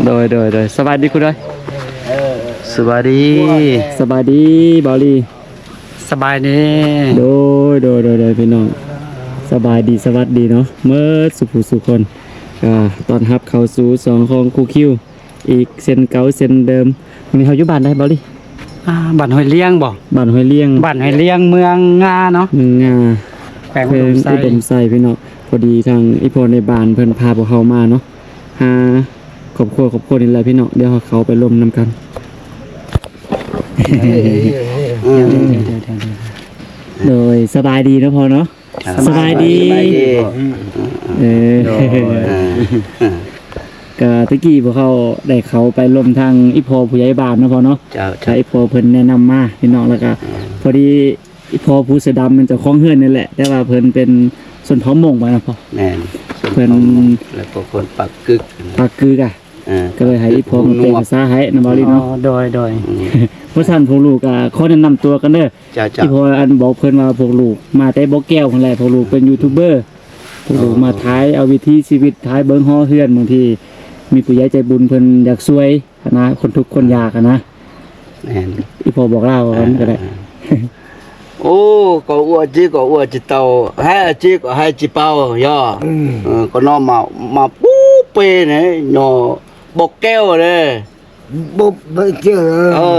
ໂດຍ ໂດຍ ໂດຍ ສະບາຍດີຄູດອຍ. ສະບາຍດີ ສະບາຍດີບ່າວລີ. ສະບາຍດີ ໂດຍ ໂດຍ ໂດຍ ໂດຍ ພີ່ນ້ອງ ສະບາຍດີ ສະຫວັດດີເນາະ ເໝິດສູ່ຜູ້ສູ່ຄົນ. ກໍຕ້ອນຮັບເຂົ້າສູ່ຊ່ອງຂອງຄູຄິວ ອີກເຊັ່ນເກົ່າເຊັ່ນເດີມ. ມື້ນີ້ເຮົາຢູ່ບ້ານໃດບ່າວລີ? ອ່າ ບ້ານຫ້ວຍລ້ຽງບໍ? ບ້ານຫ້ວຍລ້ຽງ ບ້ານຫ້ວຍລ້ຽງ ເມືອງງາເນາະ ເມືອງງາ ແຂວງອຸດົມໄຊ ອຸດົມໄຊ ພີ່ນ້ອງ. ພໍດີທາງອີ່ພໍ່ໃນບ້ານເພິ່ນພາພວກເຮົາມາເນາະ ຫາຄອບຄົວ ຄອບຄົວນີ້ແຫຼະພີ່ນ້ອງ. ດຽວເຮົາເຂົ້າໄປລົມນຳກັນ. ໂດຍ ສະບາຍດີເນາະພໍ່ເນາະ. ສະບາຍດີ ສະບາຍດີ ເອີ ໂດຍ ກະຕະກີ້ພວກເຮົາໄດ້ເຂົ້າໄປລົມທາງອີ່ພໍ່ຜູ້ໃຫຍ່ບ້ານເນາະພໍ່ເນາະ. ເຈົ້າ ເຈົ້າ ອີ່ພໍ່ເພິ່ນແນະນຳມາພີ່ນ້ອງ ແລ້ວກະ ອືມ ພໍດີ ອີ່ພໍ່ຜູ້ເສືອດຳແມ່ນເຈົ້າຂອງເຮືອນນີ້ແຫຼະ ແຕ່ວ່າເພິ່ນເປັນຊົນເຜົ່າມົ້ງ ວ່ານະພໍ່. ແມ່ນ ເພິ່ນ ຊົນເຜົ່າມົ້ງ ແລ້ວກໍຄົນປາກກຶກ ປາກກຶກອະ ເອີ ກໍເລີຍໃຫ້ອີ່ພໍ່ມາແປພາສາໃຫ້ນະບ່າວລີເນາະ. ອໍ ໂດຍ ໂດຍ ອືມ ເພາະຊັ້ນພວກລູກກໍຂໍແນະນຳຕົວກັນເດີ. ເຈົ້າ ເຈົ້າ ອີ່ພໍ່ອັນບອກເພິ່ນວ່າພວກລູກມາແຕ່ບໍ່ແກ້ວຫັ້ນແຫຼະ ພວກລູກເປັນຢູທູບເບີ ພວກລູກມາ ອໍ ຖ່າຍເອົາວິຖີຊີວິດ ຖ່າຍເບິ່ງຫໍເຮືອນ ບາງທີມີຜູ້ໃຫຍ່ໃຈບຸນເພິ່ນຢາກຊ່ວຍ ຫັ້ນນະ ຄົນທຸກຄົນຍາກຫັ້ນນະ. ແມ່ນ ອີ່ພໍ່ບອກລາວກັນກໍໄດ້. ອ່າ ໂອ້ ກໍອວດຈິ ກໍອວດຈິເຕົາ ໃຫ້ອາຈິກໍໃຫ້ຈິເປົາ ຍໍ ອືມ ເອີ ກໍນໍມາ ມາປູເປເນຍ ຍໍບໍ່ແກ້ວເດ້ ບໍ່ ບໍ່ເຈີ ເອີ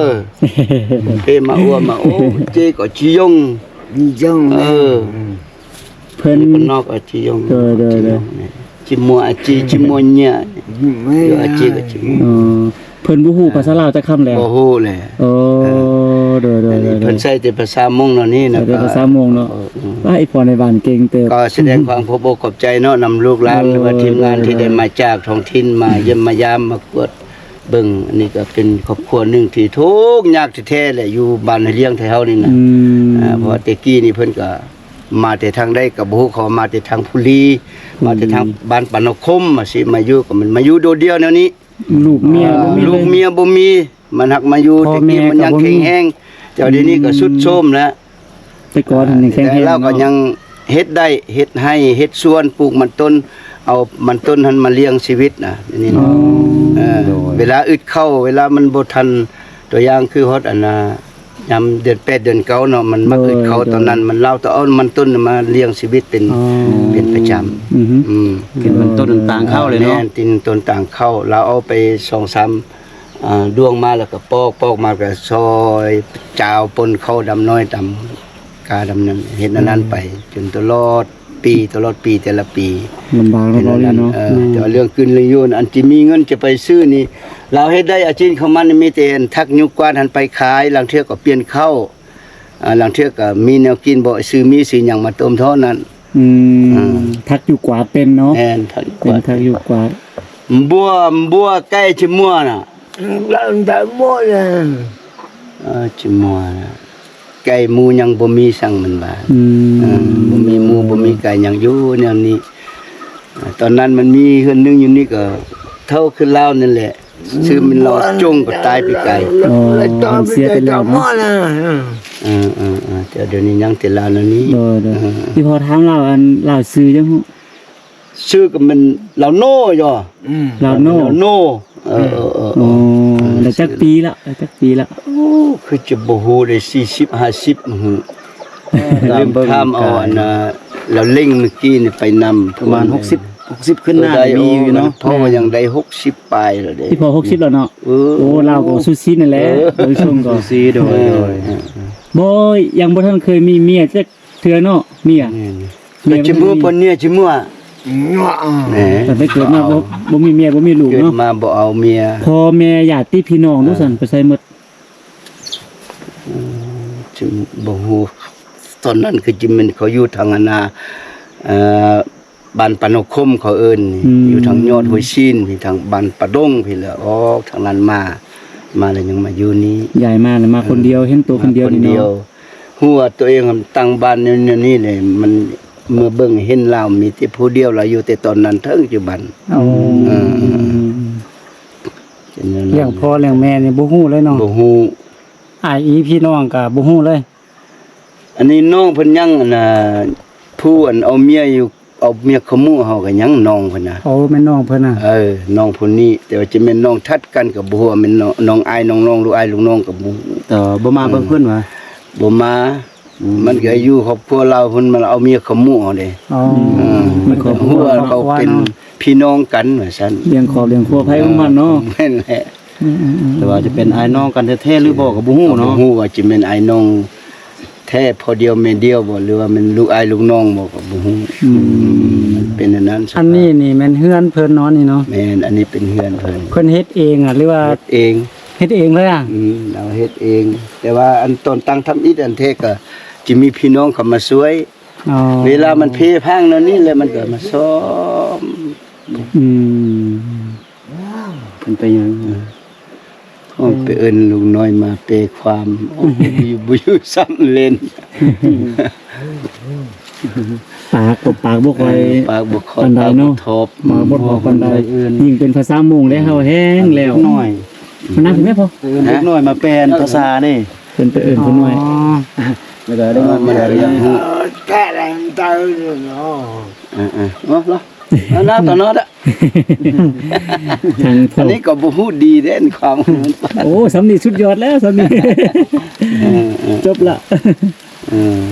ເປມາອວດມາ ໂອ້ ຈິກໍຈິຍົງ ຈິຍົງ ເອີ ອືມ ເພິ່ນ ຄົນນອກອາຈິຍົງ ໂດຍ ໂດຍ ໂດຍ ຈິມົວອາຈິ ຈິມົວເນຍ ອືມ ຢູ່ອາຈິກໍຈິມົວ ອໍ ເພິ່ນບໍ່ຮູ້ພາສາລາວຈັກຄຳແລ້ວ ບໍ່ຮູ້ແລ້ວ ໂອ້ ເອີ ໂດຍ ໂດຍ ໂດຍ ເພິ່ນໃຊ້ແຕ່ພາສາມົ້ງເນາະນີ້ນະ ໃຊ້ແຕ່ພາສາມົ້ງເນາະ ເອີ ອືມ ວ່າອີ່ພໍ່ໃນບ້ານເກັ່ງເຕີບ ກໍສະແດງຄວາມຂອບອົກຂອບໃຈເນາະ ນຳລູກຫຼານ ໂດຍ ຫຼືວ່າທີມງານ ໂດຍ ທີ່ໄດ້ມາຈາກທ້ອງຖິ່ນ ມາຢ້ຽມມາຢາມ ມາກວດ ເບິ່ງ ອັນນີ້ກໍເປັນຄອບຄົວໜຶ່ງທີ່ທຸກຍາກແທ້ໆແຫຼະ ຢູ່ບ້ານຫ້ວຍລ້ຽງໄທເຮົານີ້ນະ ອືມ ເພາະວ່າແຕ່ກີ້ນີ້ເພິ່ນກໍມາແຕ່ທາງໃດກໍບໍ່ຮູ້ ເຂົາມາແຕ່ທາງພູລີ ອືມ ມາແຕ່ທາງບ້ານປານອກຄົມ ມາຊິມາຢູ່ ກໍມັນມາຢູ່ໂດດດ່ຽວແນວນີ້ ລູກເມຍ ອ່າ ບໍ່ມີ ລູກເມຍບໍ່ມີ ມັນຫາກມາຢູ່ ພໍ່ແມ່ ແຕ່ກີ້ມັນຍັງແຂງແຮງ ດຽວນີ້ກໍ ອືມ ຊຸດໂຊມແລ້ວ. ແຕ່ກ່ອນຫັ້ນຍັງແຂງແຮງ ແຕ່ລາວກໍ ເນາະ ຍັງເຮັດໄດ້ ເຮັດໄຮ່ ເຮັດສວນ ປູກມັນຕົ້ນ ເອົາມັນຕົ້ນຫັ້ນມາລ້ຽງຊີວິດນະ ນີ້ນະ ອໍ ເອີ ໂດຍ ເວລາອຶດເຂົ້າ ເວລາມັນບໍ່ທັນ ຕົວຢ່າງຄືຮອດອັນນ່າ ຍາມເດືອນແປດເດືອນເກົ້າເນາະ ມັນມາອຶດເຂົ້າ ໂດຍ ຕອນນັ້ນ ໂດຍ ມັນລາວຕ້ອງເອົາມັນຕົ້ນມາລ້ຽງຊີວິດເປັນ ອໍ ເປັນປະຈຳ ອືຮຶ ອືມ ກິນມັນຕົ້ນຕາງເຂົ້າເລີຍເນາະ ແມ່ນ ກິນຕົ້ນຕາງເຂົ້າ ລາວເອົາໄປສອງສາມ ອ່າ ດວງມາແລ້ວກໍປອກ ປອກມາແລ້ວກໍຊອຍຈາວ ປົ່ນເຂົ້າດຳນ້ອຍ ດຳກາດຳນັ້ນ ເຮັດອັນນັ້ນ ອືມ ໄປຈົນຕະຫຼອດປີ ຕະຫຼອດປີ ແຕ່ລະປີ ລຳບາກເນາະ ເຮັດອັນນັ້ນ ເນາະ ເອີ ແມ່ນ ແຕ່ວ່າເລື່ອງກິນເລື່ອງຢູ່ ອັນທີ່ມີເງິນຈະໄປຊື້ນີ້ ລາວເຮັດໄດ້ອາຊີບເຂົ້າມານີ້ ມີແຕ່ທັກຍຸງກວາດຫັ້ນໄປຂາຍ ລາງເທື່ອກໍປ່ຽນເຂົ້າ ອ່າ ລາງເທື່ອກໍມີແນວກິນ ບໍ່ ຊື້ໝີ່ຊື້ຫຍັງມາຕົ້ມເທົ່ານັ້ນ ອືມ ອ່າ ທັກຢູ່ກວາດເປັນເນາະ ແມ່ນ ທັກຢູ່ກວາດ ເປັນທັກຢູ່ກວາດ ບົວ ບົວໄກ່ຊິມົວນະ ອືມ ແລ້ວແຕ່ໝົດເລີຍ ເອີ ຊິມົວນະ ໄກ່ໝູຍັງບໍ່ມີ ຊ່າງມັນວ່າ ອືມ ເອີ ບໍ່ມີໝູ ບໍ່ມີໄກ່ຫຍັງ ຢູ່ແນວນີ້ ອ່າ ຕອນນັ້ນມັນມີເຮືອນໜຶ່ງຢູ່ນີ້ ກໍເທົ່າຄືລາວນັ້ນແຫຼະ ຊື່ມັນລາວຈົງກໍຕາຍປີກາຍ ອໍ ເພິ່ນເສຍໄປແລ້ວເນາະ ເອີ ເອີ ເອີ ແຕ່ດຽວນີ້ຍັງແຕ່ລາວແນວນີ້ ໂດຍ ໂດຍ ເອີ ອີ່ພໍ່ຖາມລາວ ອັນລາວຊື່ຫຍັງ? ຊື່ກໍແມ່ນລາວໂນຢູ່ ອືມ ລາວໂນ ລາວໂນ ເອີ ເອີ ເອີ ອໍ ເອີ ໄດ້ຈັກປີລະ? ໄດ້ຈັກປີລະ? ໂອ້ ຄືຈະບໍ່ຮູ້ເດ້ ສີ່ສິບ ຫ້າສິບ ຫື ເອີ ຕາມ ຖາມເອົາ ອັນນ່າ ລາວເລັງມື້ກີ້ນີ້ໄປນຳ ປະມານ ຫົກສິບ ຫົກສິບຂຶ້ນໜ້າ ໄດ້ ມີຢູ່ເນາະ ເພາະວ່າຍັງໄດ້ຫົກສິບປາຍແລ້ວເດ້ ອີ່ພໍ່ຫົກສິບແລ້ວເນາະ ເອີ ໂອ້ ລາວກໍສູສີນັ້ນແຫຼະ ເອີ ເບິ່ງຊົງກໍ ສູສີ ໂດຍ ເອີ ໂດຍ ເອີ ບໍ່ ຍັງບໍ່ທັນເຄີຍມີເມຍຈັກເທື່ອເນາະ ເມຍ ແມ່ນ ເມຍ ກໍຈະມີເພິ່ນເມຍ ຈະມີ ແໝ ຕັ້ງແຕ່ເກີດມາບໍ່ ບໍ່ມີເມຍ ບໍ່ມີລູກເນາະ ເກີດມາບໍ່ເອົາເມຍ ພໍ່ແມ່ຍາດຕິພີ່ນ້ອງ ອ່າ ດູຊັ້ນ ໄປໃສໝົດ? ອືມ ຈະບໍ່ຮູ້ ຕອນນັ້ນຄືຈະແມ່ນເຂົາຢູ່ທາງອັນນ່າ ເອີ ບ້ານປານໂນຄົມເຂົາເອີ້ນ ອືມ ຢູ່ທາງຍອດຫ້ວຍຊີນ ຢູ່ທາງບ້ານປາດົງພີ້ແຫຼະ ອອກທາງນັ້ນມາ ມາແລ້ວຍັງມາຢູ່ນີ້ ຍ້າຍມາແລ້ວມາຄົນດຽວ ເອີ ເຫັນໂຕຄົນດຽວນີ້ເນາະ ມາຄົນດຽວ ຮູ້ວ່າຕົວເອງຕັ້ງບ້ານຢູ່ແນວນີ້ເລີຍ ມັນເມື່ອເບິ່ງເຫັນລາວມີແຕ່ຜູ້ດຽວ ລາວຢູ່ແຕ່ຕອນນັ້ນເຖິງປັດຈຸບັນ ອໍ ເອີ ເປັນແນວນັ້ນ ລ້ຽງພໍ່ລ້ຽງແມ່ນີ້ບໍ່ຮູ້ເລີຍເນາະ ບໍ່ຮູ້ ອ້າຍອີ່ພີ່ນ້ອງກໍບໍ່ຮູ້ເລີຍ ອັນນີ້ນ້ອງເພິ່ນຍັງ ອັນນ່າ ຜູ້ອັນເອົາເມຍຢູ່ ເອົາເມຍຂະໝູເຮົາກໍຍັງນ້ອງເພິ່ນນະ. ໂອ້ ແມ່ນນ້ອງເພິ່ນນະ. ເອີ ນ້ອງຜູ້ນີ້ ແຕ່ວ່າຈະແມ່ນນ້ອງຖັດກັນກໍບໍ່ຮູ້ວ່າແມ່ນນ້ອງ ນ້ອງອ້າຍນ້ອງນ້ອງ ຫຼືອ້າຍລູກນ້ອງກໍບໍ່ຮູ້. ເອີ ບໍ່ມາເບິ່ງເພິ່ນຫວາ? ບໍ່ມາ. ອືມ ມັນກໍຢູ່ຄອບຄົວລາວພຸ້ນ ມັນເອົາເມຍຂະໝູເອົາເດ້. ອໍ ເອີ ມັນຄອບຄົວ ຮູ້ວ່າເຂົາເປັນພີ່ນ້ອງກັນວ່າຊັ້ນ. ລ້ຽງຄອບລ້ຽງຄົວໃຜຂອງມັນເນາະ. ແມ່ນແຫຼະ. ອືມໆໆ ແຕ່ວ່າຈະເປັນອ້າຍນ້ອງກັນແທ້ໆ ຫຼືບໍ່ກໍບໍ່ຮູ້ເນາະ. ກໍບໍ່ຮູ້ວ່າຈະແມ່ນອ້າຍນ້ອງແທ້ພໍ່ດຽວແມ່ດຽວບໍ່ ຫຼືວ່າແມ່ນລູກອ້າຍລູກນ້ອງບໍ່ ກໍບໍ່ຮູ້. ອືມ ອືມ ມັນເປັນອັນນັ້ນ. ອັນນີ້ນີ້ແມ່ນເຮືອນເພິ່ນເນາະນີ້ເນາະ. ແມ່ນ ອັນນີ້ເປັນເຮືອນເພິ່ນ. ເພິ່ນເຮັດເອງອະ ຫຼືວ່າ ເຮັດເອງ? ເຮັດເອງເລີຍອະ? ອືມ ລາວເຮັດເອງ. ແຕ່ວ່າອັນຕອນຕັ້ງທຳອິດອັນແທ້ກໍຈະມີພີ່ນ້ອງເຂົາມາຊ່ວຍ. ອໍ ເວລາມັນເພພັງແນວນີ້ແຫຼະ ມັນກໍມາສ້ອມ. ອືມ ເພິ່ນໄປຫຍັງ? ເອີ ໄປເອີ້ນລຸງນ້ອຍມາແປຄວາມ. ໂອ້ ຢູ່ ບໍ່ຢູ່ຊ້ຳເຫຼັ້ນ. ປາກກໍປາກບໍ່ຄ່ອຍ ເອີ ປາກບໍ່ຄ່ອຍ ປານໃດເນາະ. ປາກບໍ່ທອບ ປາກບໍ່ທອບປານໃດ. ເອີ້ນ ຍິ່ງເປັນພາສາມົ້ງແລ້ວ ແຮງແລ້ວ. ເດັກນ້ອຍ ມານັ່ງພີ້ແມ່ພໍ່. ເດັກນ້ອຍມາແປນພາສານີ້. ເພິ່ນໄປເອີ້ນຜູ້ນ້ອຍ. ອໍ ແລ້ວກໍໄດ້ມາ ເອີ ມັນກໍຢາກຮູ້. ເອີ ເອີ ເອີ ເນາະ ເນາະ ເນາະ. ອັນນີ້ກໍບໍ່ຮູ້ດີເດ້ ຄວາມ ໂອ້ ສ່ຳນີ້ສຸດຍອດແລ້ວ ສ່ຳນີ້. ເອີ ເອີ ຈົບລະ. ເອີ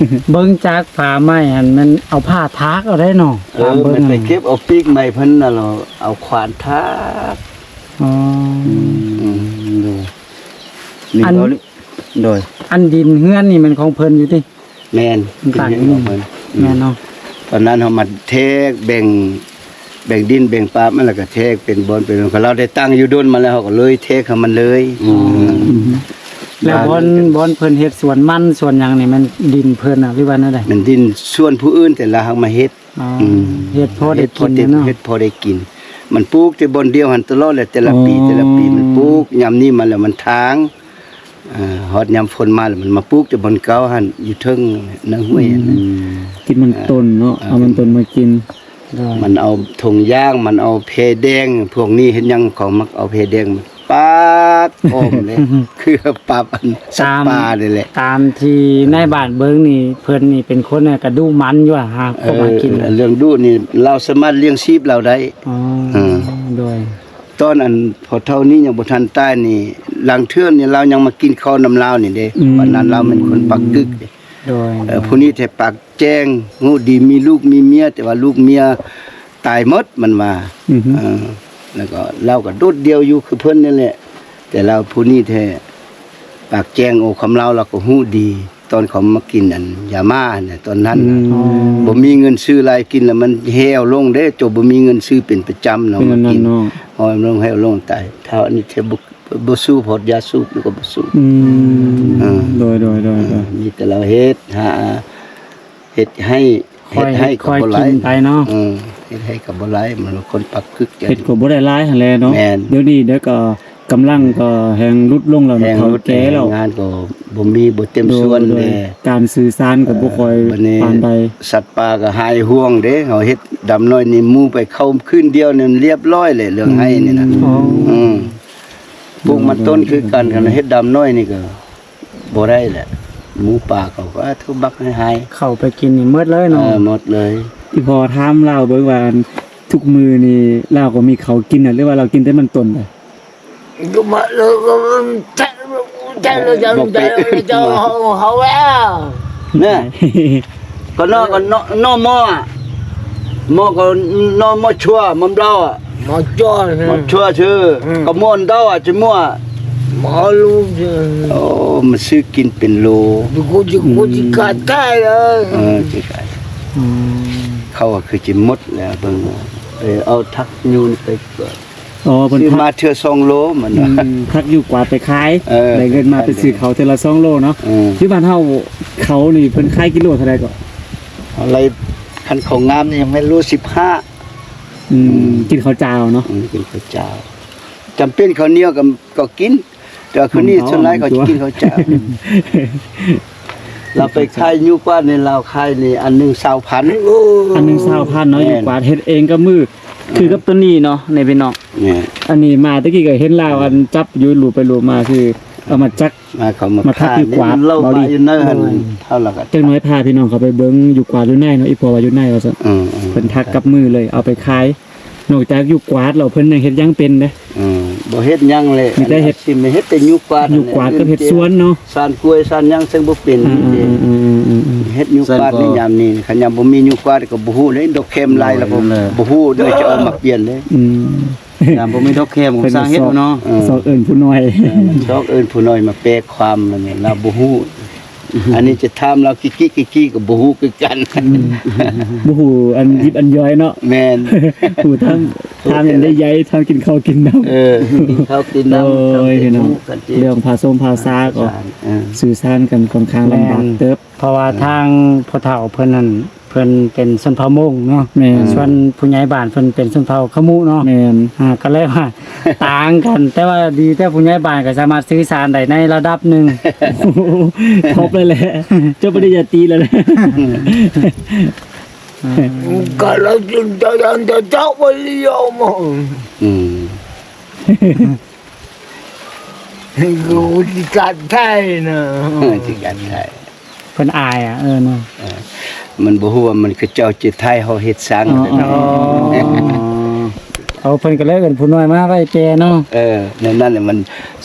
ເບິ່ງຈາກຜ້າໄມ້ຫັ້ນ ແມ່ນເອົາຜ້າຖາກເອົາໄດ້ເນາະ. ເອີ ຕາມເບິ່ງ ມັນໄປເກັບເອົາປີກໄມ້ເພິ່ນນະ ແລ້ວເອົາຂວານຖາກ. ອໍ ອືມ ອືມ ໂດຍ. ອັນ ໂດຍ ອັນດິນເຮືອນນີ້ແມ່ນຂອງເພິ່ນຢູ່ຕິ? ແມ່ນ ເປັນຂອງເພິ່ນ. ແມ່ນເນາະ. ຕອນນັ້ນເຮົາມາແທກແບ່ງ ແບ່ງດິນແບ່ງປາມັນ ແລ້ວກໍແທກເປັນບ່ອນເປັນບ່ອນ. ເຂົາລາວໄດ້ຕັ້ງຢູ່ດົນມາແລ້ວ ເຮົາກໍເລີຍແທກໃຫ້ມັນເລີຍ. ອືມ ອືມ ແລ້ວບ່ອນ ບ່ອນເພິ່ນເຮັດສວນມັນສວນຫຍັງນີ້ ແມ່ນດິນເພິ່ນນະ ຫຼືວ່າແນວໃດ? ແມ່ນດິນສວນຜູ້ອື່ນ ແຕ່ລາວຫາກມາເຮັດ. ອໍ ອືມ ເຮັດພໍໄດ້ກິນເນາະ. ເຮັດພໍໄດ້ກິນ. ມັນປູກແຕ່ບ່ອນດຽວຫັ້ນຕະຫຼອດແຫຼະ ແຕ່ລະປີ ອໍ ແຕ່ລະປີມັນປູກ. ຍາມນີ້ມາແລ້ວມັນຖາງ. ເອີ ຮອດຍາມຝົນມາແລ້ວ ມັນມາປູກແຕ່ບ່ອນເກົ່າຫັ້ນ ຢູ່ເທິງໃນຫ້ວຍຫັ້ນນະ. ອືມ ກິນມັນຕົ້ນເນາະ. ເອີ ເອົາມັນຕົ້ນມາກິນ. ມັນເອົາຖົງຢາງ ມັນເອົາແພແດງ. ພວກນີ້ເຮັດຫຍັງ ເຂົາມັກເອົາແພແດງມາປາກອ້ອມເລີຍ ຄືປາບອັນສັດປ່ານີ້ແຫຼະ. ຕາມທີ່ນາຍບ້ານເບິ່ງນີ້ ເພິ່ນນີ້ເປັນຄົນກະດຸໝັ່ນຢູ່ຫາ ເອີ ເຂົ້າມາກິນ. ເລື່ອງດຸນີ້ລາວສາມາດລ້ຽງຊີບລາວໄດ້. ອໍ ເອີ ໂດຍ. ຕອນອັນພໍ່ເຖົ້ານີ້ຍັງບໍ່ທັນຕາຍນີ້ ລາງເທື່ອນີ້ລາວຍັງມາກິນເຂົ້ານຳລາວນີ້ເດ້. ອືມ ປານນັ້ນລາວແມ່ນຄົນປາກກຶກເດ້. ໂດຍ ເອີ ຜູ້ນີ້ແທ້ປາກແຈ້ງ ຮູ້ດີ ມີລູກມີເມຍ ແຕ່ວ່າລູກເມຍຕາຍໝົດ ມັນວ່າ. ອືຮຶ ເອີ ແລ້ວກໍລາວກໍໂດດດ່ຽວຢູ່ຄືເພິ່ນນີ້ແຫຼະ ແຕ່ລາວຜູ້ນີ້ແທ້ປາກແຈ້ງ. ໂອ້ ຄຳລາວລາວກໍຮູ້ດີ. ຕອນເຂົາມາກິນອັນຢາມ້ານະ ຕອນນັ້ນນະ ອືມ ບໍ່ມີເງິນຊື້ຫຼາຍ ກິນແລ້ວມັນແຫ້ວລົງເດ້. ໂຕບໍ່ມີເງິນຊື້ເປັນປະຈຳເນາະ ມາກິນ ແຫ້ວລົງ ແຫ້ວລົງ ຕາຍ. ເທົ່າອັນນີ້ແທ້ບໍ່ ບໍ່ສູບ ຮອດຢາສູບນີ້ກໍບໍ່ສູບ. ອືມ ເອີ ໂດຍ ໂດຍ ໂດຍ ເອີ ໂດຍ. ມີແຕ່ລາວເຮັດຫາ ເຮັດໃຫ້ ເຮັດໃຫ້ກໍບໍ່ຫຼາຍ ເຮັດໄຮ່ກໍບໍ່ຫຼາຍ. ເອີ ເຮັດໄຮ່ກໍບໍ່ຫຼາຍ ມັນຄົນປາກກຶກ. ເຮັດກໍບໍ່ໄດ້ຫຼາຍຫັ້ນແຫຼະເນາະ. ແມ່ນ. ດຽວນີ້ເດີກໍ ກຳລັງກໍແຮ່ງຫຼຸດລົງແລ້ວເນາະ ເຖົ້າແກ່ແລ້ວ ງານກໍບໍ່ມີ ບໍ່ເຕັມສ່ວນແດ່. ໂດຍ ການສື່ສານກໍບໍ່ຄ່ອຍປານໃດ. ເອີ ບັດນີ້ສັດປ່າກໍຫາຍຫ່ວງເດ້. ເຮົາເຮັດດຳນ້ອຍນີ້ ໝູໄປເຂົ້າຄືນດຽວນີ້ ລຽບຮ້ອຍແຫຼະ ເລື່ອງໄຮ່ນີ້ນະ. ອໍ ອືມ ປູກມັນຕົ້ນຄືກັນ. ຄັນເຮັດດຳນ້ອຍນີ້ກໍບໍ່ໄດ້ແຫຼະ ໝູປ່າເຂົາກໍຖືກບັກໃຫ້ຫາຍ ເຂົ້າໄປກິນນີ້ໝົດເລີຍເນາະ. ເອີ ໝົດເລີຍ. ອີ່ພໍ່ຖາມລາວເບິ່ງວ່າ ທຸກມື້ນີ້ລາວກໍມີເຂົ້າກິນນະ ຫຼືວ່າລາວກິນແຕ່ມັນຕົ້ນ? ກໍມາເລີຍ ກໍແທ້ເລີຍ ຈະເຈົ້າເຮົາແລ້ວນະ ກໍນໍ ກໍນໍໝໍ ໝໍກໍນໍໝໍຊົ່ວ ໝໍເຫຼົ້າ ໝໍຊົ່ວ ໝໍຊົ່ວຊື່ ອືມ ກໍໝໍເຫຼົ້າ ອາດຈະໝໍ ໝໍລູກ ໂອ້ ມັນຊື້ກິນເປັນໂລ ໂຄດ ໂຄດຊິກາຍຕາຍເລີຍ ເອີ ຊິກາຍ ອືມ ເຂົາກໍຄືຊິໝົດແລ້ວ ເບິ່ງ ໄປເອົາຖັກຍູນໄປ ອໍ ເພິ່ນ ຊື້ມາເທື່ອສອງໂລ ມັນວ່າ ອືມ ຜັກຢູ່ກວາດໄປຂາຍ ເອີ ໄດ້ເງິນມາໄປຊື້ເຂົ້າເທື່ອລະສອງໂລເນາະ ເອີ ຢູ່ບ້ານເຮົາເຂົ້ານີ້ເພິ່ນຂາຍກິໂລເທົ່າໃດກໍ? ເອົາໄລ່ ຄັນເຂົ້າງາມນີ້ແມ່ນໂລສິບຫ້າ ອືມ ອືມ ກິນເຂົ້າຈ້າວເນາະ ອືມ ກິນເຂົ້າຈ້າວ ຈຳເປັນເຂົ້າໜຽວກໍ ກໍກິນ ແຕ່ວ່າຄືນີ້ສ່ວນຫຼາຍເຂົາຈະກິນເຂົ້າຈ້າວ ລາວໄປຂາຍຢູ່ກວາດນີ້ ລາວຂາຍນີ້ອັນໜຶ່ງຊາວພັນ ໂອ້ ອັນໜຶ່ງຊາວພັນເນາະ ແມ່ນ ຢູ່ກວາດເຮັດເອງກັບມື ເອີ ຄືກັບໂຕນີ້ເນາະ ນີ້ພີ່ນ້ອງ ແມ່ນ ອັນນີ້ມາແຕ່ກີ້ກໍເຫັນລາວອັນຈັບຢູ່ ລູບໄປລູບມາ ຄື ເອົາມາຈັກ ມາເຂົາມາ ມາທັກຢູ່ກວາດ ເວົ້າວ່າຢູ່ໃນຫັ້ນ ເຮົາລະກໍ ຈັກໜ້ອຍພາພີ່ນ້ອງເຂົາໄປເບິ່ງຢູ່ກວາດຢູ່ໃນເນາະ ອີ່ພໍ່ວ່າຢູ່ໃນວ່າຊັ້ນ ເອີໆ ເພິ່ນທັກກັບມືເລີຍ ເອົາໄປຂາຍ ນອກຈາກຢູ່ກວາດແລ້ວເພິ່ນຍັງເຮັດຫຍັງເປັນເດ້? ເອີ ບໍ່ເຮັດຫຍັງເລີຍ ມີແຕ່ເຮັດ ຊິມາເຮັດແຕ່ຢູ່ກວາດ ຢູ່ກວາດກັບເຮັດສວນເນາະ ຊານກ້ວຍຊານຫຍັງເຊິ່ງບໍ່ເປັນ ເຮັດຢູ່ກວາດໃນຍາມນີ້ ຄັນຍາມບໍ່ມີຢູ່ກວາດກໍບໍ່ຮູ້ເດ້ ດອກແຄມຫຼາຍແລ້ວກໍບໍ່ຮູ້ເດ້ ຈະເອົາມາປ່ຽນເດ້ ອືມ ຍາມບໍ່ມີດອກແຄມກໍສ້າງເຮັດເນາະ ເອີ ຊອກເອີ້ນຜູ້ນ້ອຍ ເອີ ຊອກເອີ້ນຜູ້ນ້ອຍມາແປຄວາມ ອັນນີ້ລາວບໍ່ຮູ້ ອັນນີ້ຈະຖາມລາວກິກໆ ກິກໆ ກໍບໍ່ຮູ້ຄືກັນ ອືມ ບໍ່ຮູ້ອັນຢິບອັນຍ່ອຍເນາະ ແມ່ນ ຮູ້ທັງ ຖາມຫຍັງໄດ້ໃຫຍ່ ຖາມກິນເຂົ້າກິນນ້ຳ ເອີ ກິນເຂົ້າກິນນ້ຳ ໂອ້ຍ ເນາະ ເລື່ອງພາຊົງພາສາກໍ ເອີ ສື່ສານກັນຂ້ອນຂ້າງລຳບາກເຕີບ ເພາະວ່າທາງຜູ້ເຖົ້າເພິ່ນນັ້ນ ເພິ່ນເປັນຊົນເຜົ່າມົ້ງເນາະ ແມ່ນ ສ່ວນຜູ້ໃຫຍ່ບ້ານເພິ່ນເປັນຊົນເຜົ່າຂະມຸເນາະ ແມ່ນ ອ່າ ກໍເລີຍວ່າຕ່າງກັນ ແຕ່ວ່າດີແຕ່ຜູ້ໃຫຍ່ບ້ານກໍສາມາດສື່ສານໄດ້ໃນລະດັບໜຶ່ງ ທັອບເລີຍແຫຼະ ຈົບປະລິນຍາຕີແລ້ວແຫຼະ ກະລະຈິນຕະຍັນຕະຈະວະລິໂຍມະ ອືມ ກູຊິຈັດໄທນະ ເອີ ຊິຈັດໄທ ເພິ່ນອາຍອະ ເອີ ນະ ເອີ ມັນບໍ່ຮູ້ວ່າມັນ ເຂົາເຈົ້າຊິໄທເຮົາເຮັດສັງ ອໍ ເອີ ເພິ່ນກໍເລີຍເອີ້ນຜູ້ນ້ອຍມາໄວ້ແປເນາະ ເອີ ແນວນັ້ນແຫຼະ ມັນ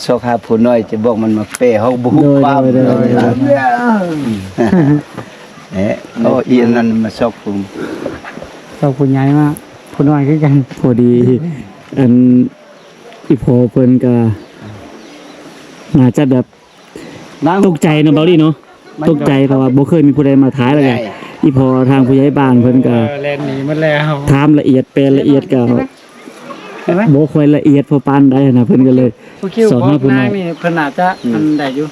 ຊອກຫາຜູ້ນ້ອຍ ຈະບອກມັນມາແປ ເຮົາບໍ່ຮູ້ຄວາມ ໂດຍ ໂດຍ ໂດຍ ເອີ ເອົາອີອັນນັ້ນມາຊອກຜູ້ ຊອກຜູ້ໃຫຍ່ມາ ຜູ້ນ້ອຍຄືກັນ ພໍດີ ອັນ ອີ່ພໍ່ເພິ່ນກະໜ້າຈະແບບຕົກໃຈເນາະ ເບົາລີເນາະ ຕົກໃຈ ເພາະວ່າບໍ່ເຄີຍມີຜູ້ໃດມາຖ່າຍ ແລ້ວກະອີ່ພໍ່ທາງຜູ້ໃຫຍ່ບ້ານເພິ່ນກະ ເອີ ແລ່ນໜີໝົດແລ້ວ ຖາມລະອຽດ ແປລະອຽດກະບໍ່ຄ່ອຍລະອຽດພໍປານໃດຫັ້ນນະ ເພິ່ນກະເລີຍ ສອບຫາຜູ້ນ້ອຍ ນີ້ເພິ່ນໜ້າຈະ ອືມ ອັນໃດຢູ່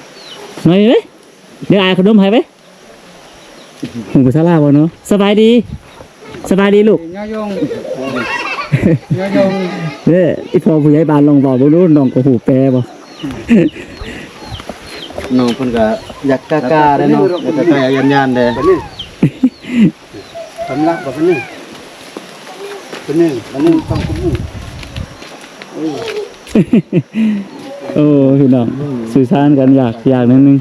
ໜ້ອຍເດ້ ດຽວອາຍຂະໜົມໃຫ້ໄປ ຮູ້ພາສາລາວບໍ່ເນາະ? ສະບາຍດີ ສະບາຍດີລູກ ຍໍຍົງ ຍໍຍົງ ເດ້ ອີ່ພໍ່ຜູ້ໃຫຍ່ບ້ານລອງເວົ້າເບິ່ງດູ ນ້ອງກໍຮູ້ແປບໍ່? ນ້ອງເພິ່ນກໍຢາກກ້າໆເດ້ເນາະ ຢາກກ້າໆຢ້ານໆເດ້ ສຳລັບບໍ່ປານນີ້ ປານນີ້ ປານນີ້ຕ້ອງກຸມ ໂອ້ ພີ່ນ້ອງ ສື່ສານກັນຍາກ ຍາກໜ້ອຍໜຶ່ງ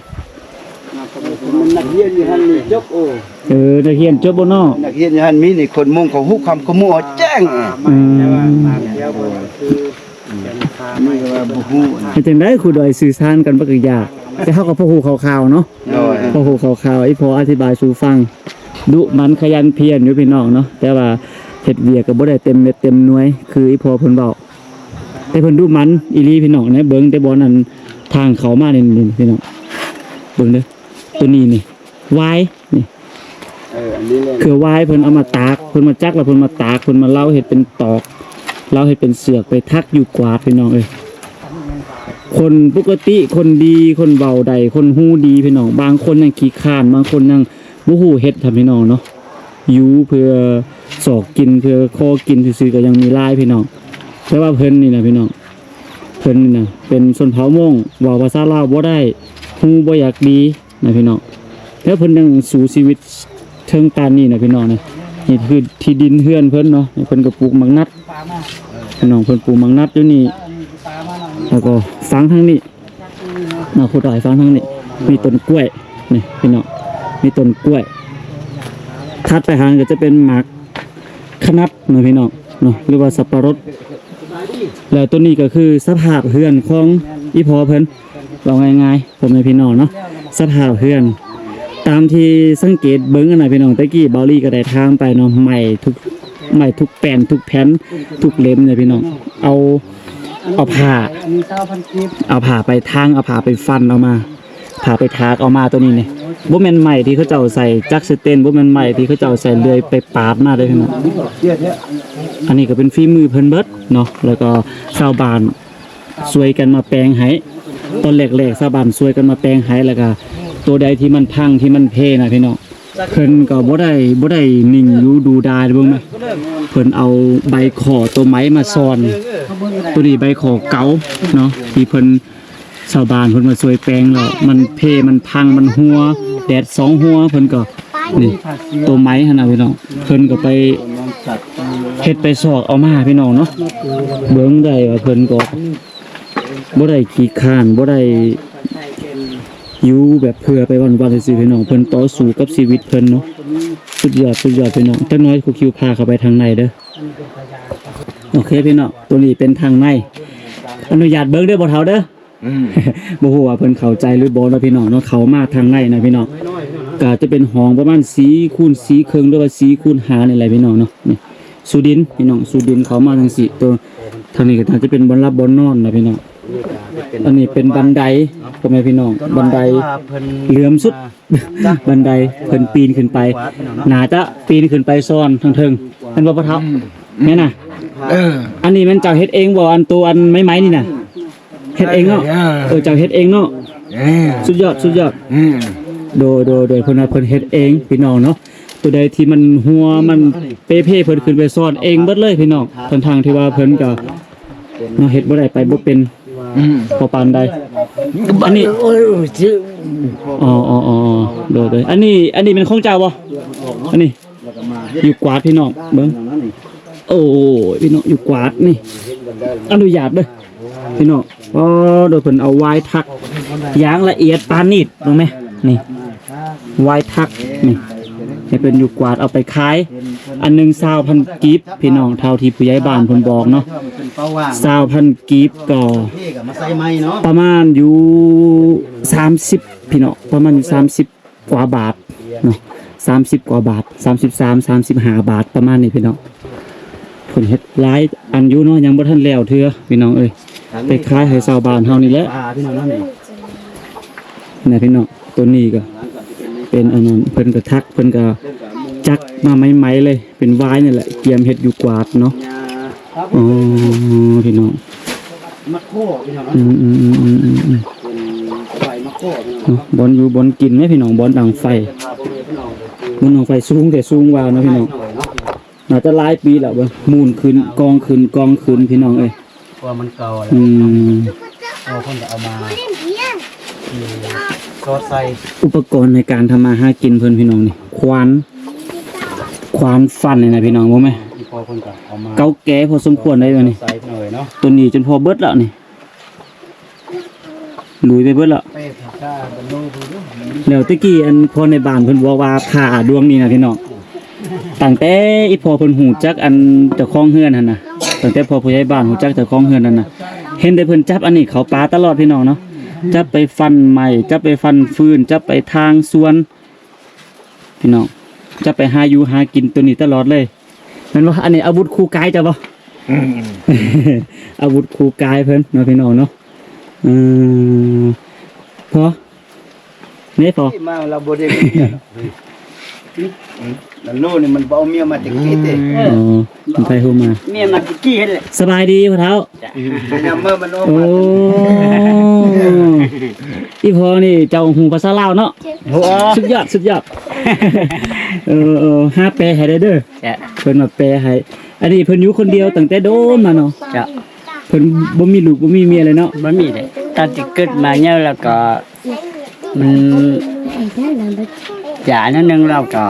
ມັນນັກຮຽນຢູ່ຫັ້ນນີ້ຈົບ ໂອ້ ເອີ ນັກຮຽນຈົບບໍ່ເນາະ ນັກຮຽນຢູ່ຫັ້ນມີນີ້ ຄົນມົ້ງເຂົາຮູ້ຄຳຂະມຸເອົາແຈ້ງ ອືມ ເຮັດຈັ່ງໃດຄູດອຍສື່ສານກັນມັນກໍຍາກ ແຕ່ເຮົາກໍພໍຮູ້ຄ່າວໆເນາະ ໂດຍ ພໍຮູ້ຄ່າວໆ ອີ່ພໍ່ອະທິບາຍສູ່ຟັງ ດຸໝັ່ນຂະຫຍັນພຽນຢູ່ພີ່ນ້ອງເນາະ ແຕ່ວ່າເຮັດວຽກກໍບໍ່ໄດ້ເຕັມເມັດເຕັມໜ່ວຍ ຄືອີ່ພໍ່ເພິ່ນເວົ້າ ແຕ່ເພິ່ນດຸໝັ່ນອີ່ຫຼີພີ່ນ້ອງ ໃນເບິ່ງແຕ່ບ່ອນນັ້ນ ທາງເຂົ້າມານີ້ ນີ້ພີ່ນ້ອງ ເບິ່ງເດີ ໂຕນີ້ນີ້ ຫວາຍນີ້ ເອີ ອັນນີ້ແຫຼະ ເຄືອຫວາຍ ເພິ່ນເອົາມາຕາກ ເພິ່ນມາຈັກແລ້ວເພິ່ນມາຕາກ ເພິ່ນມາເລົາເຮັດເປັນຕອກ ເລົາເຮັດເປັນເຊືອກໄປຖັກຢູ່ກວາດ ພີ່ນ້ອງເອີຍ ຄົນປົກກະຕິ ຄົນດີ ຄົນເວົ້າໄດ້ ຄົນຮູ້ດີ ພີ່ນ້ອງ ບາງຄົນຍັງຂີ້ຄ້ານ ບາງຄົນຍັງບໍ່ຮູ້ເຮັດ ທ່ານພີ່ນ້ອງເນາະ ຢູ່ເພື່ອຊອກກິນ ເພື່ອຂໍກິນຊື່ໆ ກໍຍັງມີຫຼາຍ ພີ່ນ້ອງ ແຕ່ວ່າເພິ່ນນີ້ນະ ພີ່ນ້ອງ ເພິ່ນນີ້ນະ ເປັນຊົນເຜົ່າມົ້ງ ເວົ້າພາສາລາວບໍ່ໄດ້ ຮູ້ບໍ່ຢາກດີ ນະພີ່ນ້ອງ ແລ້ວເພິ່ນຍັງສູ້ຊີວິດເຖິງປານນີ້ນະພີ່ນ້ອງນະ ນີ້ຄືທີ່ດິນເຮືອນເພິ່ນເນາະ ເພິ່ນກໍປູກໝາກນັດ ພີ່ນ້ອງ ເພິ່ນປູກໝາກນັດຢູ່ນີ້ ແລ້ວກໍຝັ່ງທາງນີ້ເນາະ ຜູ້ຕາຍຝັ່ງທາງນີ້ ມີຕົ້ນກ້ວຍ ນີ້ພີ່ນ້ອງ ມີຕົ້ນກ້ວຍ ຖັດໄປຫັ້ນກໍຈະເປັນໝາກຂະໜັດເນາະພີ່ນ້ອງເນາະ ຫຼືວ່າສັບປະລົດ ແລ້ວໂຕນີ້ກໍຄືສະພາບເຮືອນຂອງອີ່ພໍ່ເພິ່ນ ເວົ້າງ່າຍໆ ພໍ່ແມ່ພີ່ນ້ອງເນາະ ສະພາບເຮືອນ ຕາມທີ່ສັງເກດເບິ່ງຫັ້ນນະພີ່ນ້ອງ ແຕ່ກີ້ເບົາລີກໍໄດ້ຖາມໄປເນາະ ໄມ້ທຸກ ໄມ້ທຸກແປ້ນ ທຸກແຜ່ນ ທຸກເຫຼັ້ມເນາະພີ່ນ້ອງ ເອົາ ເອົາຜ້າ ເອົາຜ້າໄປທາງ ເອົາຜ້າໄປຟັນເອົາມາ ຜ້າໄປຖາກເອົາມາ ໂຕນີ້ນີ້ ບໍ່ແມ່ນໄມ້ທີ່ເຂົາເຈົ້າໃສ່ຈັກໃສ່ເຕັນ ບໍ່ແມ່ນໄມ້ທີ່ເຂົາເຈົ້າໃສ່ເລື່ອຍໄປປາດມາເດ້ພີ່ນ້ອງ ອັນນີ້ກໍເປັນຝີມືເພິ່ນເບິດເນາະ ແລ້ວກໍຊາວບ້ານ ຊ່ວຍກັນມາແປງໃຫ້ ຕອນແລກໆຊາວບ້ານຊ່ວຍກັນມາແປງໃຫ້ ແລ້ວກະໂຕໃດທີ່ມັນພັງທີ່ມັນເພນະພີ່ນ້ອງ ເພິ່ນກໍບໍ່ໄດ້ ບໍ່ໄດ້ນິ່ງຢູ່ດູດາຍເບິ່ງນະ ເພິ່ນເອົາໃບຂໍໂຕໄມ້ມາສອນ ໂຕນີ້ໃບຂໍເກົ່າເນາະ ທີ່ເພິ່ນ ຊາວບ້ານເພິ່ນມາຊ່ວຍແປງແລ້ວ ມັນເພ ມັນພັງ ມັນຮົ່ວ ແດດສ່ອງຮົ່ວ ເພິ່ນກໍ ນີ້ ໂຕໄມ້ຫັ້ນນະພີ່ນ້ອງ ເພິ່ນກໍໄປເຮັດໄປຊອກເອົາມາພີ່ນ້ອງເນາະ ເບິ່ງໄດ້ວ່າເພິ່ນກໍ ບໍ່ໄດ້ຂີ້ຄ້ານ ບໍ່ໄດ້ ຢູ່ແບບເພື່ອໄປວັນໆ ຊື່ໆ ພີ່ນ້ອງ. ເພິ່ນຕໍ່ສູ້ກັບຊີວິດເພິ່ນເນາະ. ສຸດຍອດ ສຸດຍອດ ພີ່ນ້ອງ. ຈັກໜ້ອຍຄູຄິວພາເຂົ້າໄປທາງໃນເດີ. ໂອເຄ ພີ່ນ້ອງ, ຕົວນີ້ເປັນທາງໃນ. ອະນຸຍາດເບິ່ງເດີ ບໍ່ເຖົ້າເດີ. ອືມ ບໍ່ຮູ້ວ່າເພິ່ນເຂົ້າໃຈຫຼືບໍ່ເນາະ ພີ່ນ້ອງເນາະ. ເຂົ້າມາທາງໃນນະ ພີ່ນ້ອງ, ກໍຈະເປັນຫ້ອງປະມານສີ່ຄູນສີ່ເຄິ່ງ ຫຼືວ່າສີ່ຄູນຫ້ານີ້ແຫຼະ ພີ່ນ້ອງເນາະ. ນີ້ ສູ່ດິນ ພີ່ນ້ອງ, ສູ່ດິນເຂົ້າມາຈັ່ງຊີ້. ຕົວທາງນີ້ກໍໜ້າຈະເປັນບ່ອນຫຼັບບ່ອນນອນນະ ພີ່ນ້ອງ. ອັນນີ້ເປັນບັນໄດ ພໍ່ແມ່ພີ່ນ້ອງ, ບັນໄດເຫຼື້ອມສຸດ. ບັນໄດເພິ່ນປີນຂຶ້ນໄປ, ໜ້າຈະປີນຂຶ້ນໄປຊ່ອນທາງເທິງ. ແມ່ນບໍ່ພໍ່ເຖົ້າ? ອືມ ແມ່ນນະ. ເອີ ອັນນີ້ແມ່ນເຈົ້າເຮັດເອງບໍ່? ອັນໂຕອັນໄມ້ໆນີ້ນະ ເຮັດເອງເນາະ? ເອີ ເອີ ເຈົ້າເຮັດເອງເນາະ? ເອີ ສຸດຍອດ ສຸດຍອດ. ເອີ ໂດຍ ໂດຍ ໂດຍ. ເພິ່ນວ່າເພິ່ນເຮັດເອງ ພີ່ນ້ອງເນາະ. ຕົວໃດທີ່ມັນຮົ່ວ ມັນເປ່ເພ ເພິ່ນຂຶ້ນໄປຊ່ອນເອງເບິດເລີຍ ພີ່ນ້ອງ, ທັງໆທີ່ວ່າເພິ່ນກໍເນາະ ເຮັດບໍ່ໄດ້ ໄປບໍ່ເປັນ. ອືມ ພໍປານໃດ. ອັນນີ້ ເອີ ອໍ ໂດຍ ໂດຍ. ອັນນີ້ ອັນນີ້ແມ່ນຂອງເຈົ້າບໍ່? ອັນນີ້ ຢູ່ກວາດ ພີ່ນ້ອງເບິ່ງ. ໂອ້ຍ ພີ່ນ້ອງ ຢູ່ກວາດນີ້. ອະນຸຍາດເດີ ພີ່ນ້ອງ. ອໍ ໂດຍ ເພິ່ນເອົາວາຍທັກຢ່າງລະອຽດປານນີດ ເບິ່ງແມ. ນີ້ ວາຍທັກນີ້ ໃຫ້ເພິ່ນຢູ່ກວາດເອົາໄປຂາຍ ອັນໜຶ່ງຊາວພັນກີບ ພີ່ນ້ອງ, ເທົ່າທີ່ຜູ້ໃຫຍ່ບ້ານເພິ່ນບອກເນາະ. ຊາວພັນກີບກໍປະມານຢູ່ສາມສິບ ພີ່ນ້ອງ, ປະມານຢູ່ສາມສິບກວ່າບາດເນາະ, ສາມສິບກວ່າບາດ, ສາມສິບສາມ ສາມສິບຫ້າບາດ ປະມານນີ້ ພີ່ນ້ອງ. ເພິ່ນເຮັດຫຼາຍອັນຢູ່ເນາະ, ຍັງບໍ່ທັນແລ້ວເທື່ອ ພີ່ນ້ອງເອີຍ. ໄປຂາຍໃຫ້ຊາວບ້ານເຮົານີ້ແຫຼະ ພີ່ນ້ອງເນາະ. ນີ້ ນະ ພີ່ນ້ອງ, ຕົວນີ້ກໍເປັນອັນນັ້ນ, ເພິ່ນກໍຖັກ ເພິ່ນກໍຈັກມາໃໝ່ໆເລີຍ, ເປັນວາຍນີ້ແຫຼະ, ກຽມເຮັດຢູ່ກວາດເນາະ. ອໍ ພີ່ນ້ອງ ໝາກໂຄພີ່ນ້ອງເນາະ. ອືມໆໆໆໆ ເປັນໄຟໝາກໂຄພີ່ນ້ອງ ເນາະ. ບ່ອນຢູ່ບ່ອນກິນເດ້ພີ່ນ້ອງ, ບ່ອນດັງໄຟ, ບ່ອນດັງໄຟສູງແຕ່ສູງວ່າເນາະ ພີ່ນ້ອງ. ໜ້າຈະຫຼາຍປີແລ້ວເບິ່ງ, ໝູນຂຶ້ນກອງຂຶ້ນກອງຂຶ້ນ ພີ່ນ້ອງເອີຍ. ເພາະວ່າມັນເກົ່າແລ້ວ. ອືມ ເພາະວ່າເພິ່ນກໍເອົາມາ ອືມ ສອດໃສ່. ອຸປະກອນໃນການທຳມາຫາກິນເພິ່ນ ພີ່ນ້ອງ, ນີ້ຂວານ, ຂວານຟັນນີ້ນະ ພີ່ນ້ອງ, ເບິ່ງແມ. ອີ່ພໍ່ເພິ່ນກໍເອົາມາ ເກົ່າແກ່ພໍສົມຄວນໄດ໋ ອັນນີ້ ໃສ່ເລີຍເນາະ. ຕົວນີ້ຈົນພໍເບິດແລ້ວນີ້. ລຸຍໄປເບິດແລ້ວ. ແລ້ວແຕ່ກີ້ ອັນ ພໍ່ໃນບ້ານເພິ່ນບອກວ່າ ຜ້າດວງນີ້ນະພີ່ນ້ອງ, ຕັ້ງແຕ່ອີ່ພໍ່ເພິ່ນຮູ້ຈັກ ອັນ ເຈົ້າຂອງເຮືອນຫັ້ນນະ, ຕັ້ງແຕ່ພໍ່ຜູ້ໃຫຍ່ບ້ານຮູ້ຈັກເຈົ້າຂອງເຮືອນຫັ້ນນະ, ເຫັນແຕ່ເພິ່ນຈັບອັນນີ້ເຂົ້າປ່າຕະຫຼອດ ພີ່ນ້ອງເນາະ. ຈັບໄປຟັນໄມ້, ຈັບໄປຟັນຟືນ, ຈັບໄປຖາງສວນ ພີ່ນ້ອງ, ຈັບໄປຫາຢູ່ຫາກິນຕົວນີ້ຕະຫຼອດເລີຍ. ແມ່ນບໍ່? ອັນນີ້ອາວຸດຄູ່ກາຍເຈົ້າບໍ່? ອືມ ອາວຸດຄູ່ກາຍເພິ່ນເນາະ ພີ່ນ້ອງເນາະ. ເອີ ພໍແມ່ນບໍ່? ມາລາວບໍ່ໄດ້ເມຍດອກ. ອືມ ລາວໂລນີ້ມັນບໍ່ເອົາເມຍມາແຕ່ກີ້ເດ້. ອໍ ມັນໄປຮູ້ມາ ເມຍມາແຕ່ກີ້ຫັ້ນແຫຼະ. ສະບາຍດີພໍ່ເຖົ້າ. ຈ້ະ ຍາມເມື່ອມັນອອກ ໂອ້ ມາ ອີ່ພໍ່ນີ້ເຈົ້າຮູ້ພາສາລາວເນາະ? ຮູ້ ສຸດຍອດ ສຸດຍອດ. ເອີ ເອີ ຫາແປໃຫ້ໄດ້ເດີ. ຈ້ະ ເພິ່ນມາແປໃຫ້. ອັນນີ້ເພິ່ນຢູ່ຄົນດຽວຕັ້ງແຕ່ດົນມາເນາະ? ຈ້ະ ເພິ່ນບໍ່ມີລູກບໍ່ມີເມຍເລີຍເນາະ? ບໍ່ມີເດ້, ຕັ້ງແຕ່ເກີດມາເຍົາແລ້ວກໍ ມັນຈ້າໜ້ອຍໜຶ່ງແລ້ວກໍ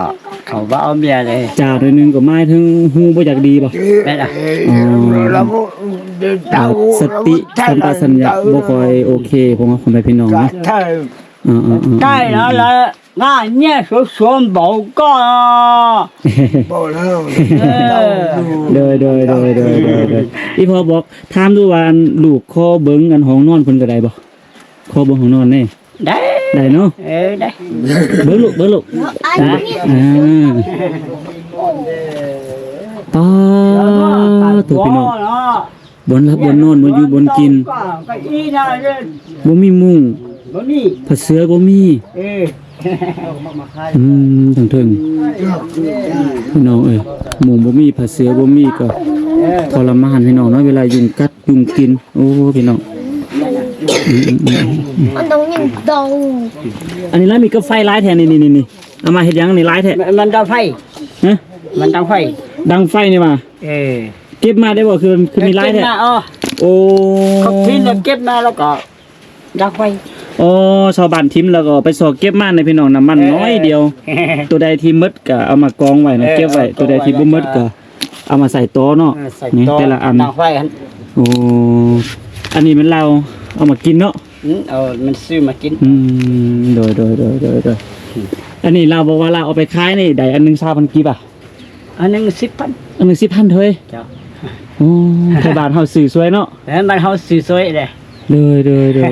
ເຂົາບໍ່ເອົາເມຍເລີຍ. ຈ້າໜ້ອຍໜຶ່ງກໍໝາຍເຖິງຫູບໍ່ຢາກດີບໍ່? ແມ່ນລະ. ອໍ ອ່າ ສະຕິສຳປະຊັນຍະບໍ່ຄ່ອຍໂອເຄ ເພາະວ່າພໍ່ແມ່ພີ່ນ້ອງເນາະ. ເອີໆໆ ໄດ້ແລ້ວລະ ງານເນຍສົມໆ ເບົາກໍ ເບົາແລ້ວ. ເອີ ໂດຍໆໆໆໆ. ອີ່ພໍ່ບອກ ຖາມດູວ່າ ອັນ ລູກຂໍເບິ່ງ ອັນ ຫ້ອງນອນເພິ່ນກໍໄດ້ບໍ່? ຂໍເບິ່ງຫ້ອງນອນແດ່. ໄດ້ ໄດ້ເນາະ? ເອີ ໄດ້. ເບິ່ງລູກ ເບິ່ງລູກ. ອ່າ ປາດໂທ້ ພີ່ນ້ອງ, ບ່ອນຫຼັບບ່ອນນອນ ບ່ອນຢູ່ບ່ອນກິນ ບໍ່ມີມຸ້ງ ບໍ່ມີ ຜ້າເສື່ອບໍ່ມີ. ເອີ ອືມ ທັງເທິງ ພີ່ນ້ອງເອີຍ, ມຸ້ງບໍ່ມີ ຜ້າເສື່ອບໍ່ມີ ກໍທໍລະມານ ພີ່ນ້ອງເນາະ, ເວລາຍຸງກັດ ຍຸງກິນ. ໂອ້ ພີ່ນ້ອງ ອືມໆໆ ມັນຕ້ອງຍິງເຕົາ. ອັນນີ້ລະ ມີກາໄຟຫຼາຍແທ້ນີ້ ນີ້ໆ ເອົາມາເຮັດຫຍັງນີ້ຫຼາຍແທ້? ມັນດັງໄຟ. ຮະ? ມັນດັງໄຟ ດັງໄຟນີ້ຫວາ? ເອີ ເກັບມາໄດ້ບໍ່? ຄື ຄືມີຫຼາຍແທ້? ເກັບມາ ອໍ ໂອ້ ເຂົາຖິ້ມແລ້ວເກັບມາແລ້ວກໍດັງໄຟ. ອໍ ຊາວບ້ານຖິ້ມແລ້ວກໍໄປຊອກເກັບມາໃນ ພີ່ນ້ອງ, ນ້ຳມັນ ເອີ ນ້ອຍດຽວ. ເອີ ຕົວໃດທີ່ໝົດກໍເອົາມາກອງໄວ້ນະ ເອີ ເກັບໄວ້, ເອົາມາກອງໄວ້ ຕົວໃດທີ່ບໍ່ໝົດກໍເອົາມາໃສ່ຕໍ່ເນາະ. ເອີ ໃສ່ຕໍ່ ນີ້ແຕ່ລະອັນ ດັງໄຟຫັ້ນ. ໂອ້ ອັນນີ້ແມ່ນລາວເອົາມາກິນເນາະ. ອືມ ເອົາມັນຊື້ມາກິນ. ອືມ ໂດຍ ໂດຍ ອັນນີ້ລາວບອກວ່າລາວເອົາໄປຂາຍນີ້ໄດ້ອັນໜຶ່ງຊາວພັນກີບອະ? ອັນໜຶ່ງສິບພັນ. ອັນໜຶ່ງສິບພັນເລີຍ? ເຈົ້າ. ໂອ້ ໄທບ້ານເຮົາຊື້ສວຍເນາະ. ແມ່ນ ບ້ານເຮົາຊື້ສວຍເດ້. ໂດຍ ໂດຍ ໂດຍ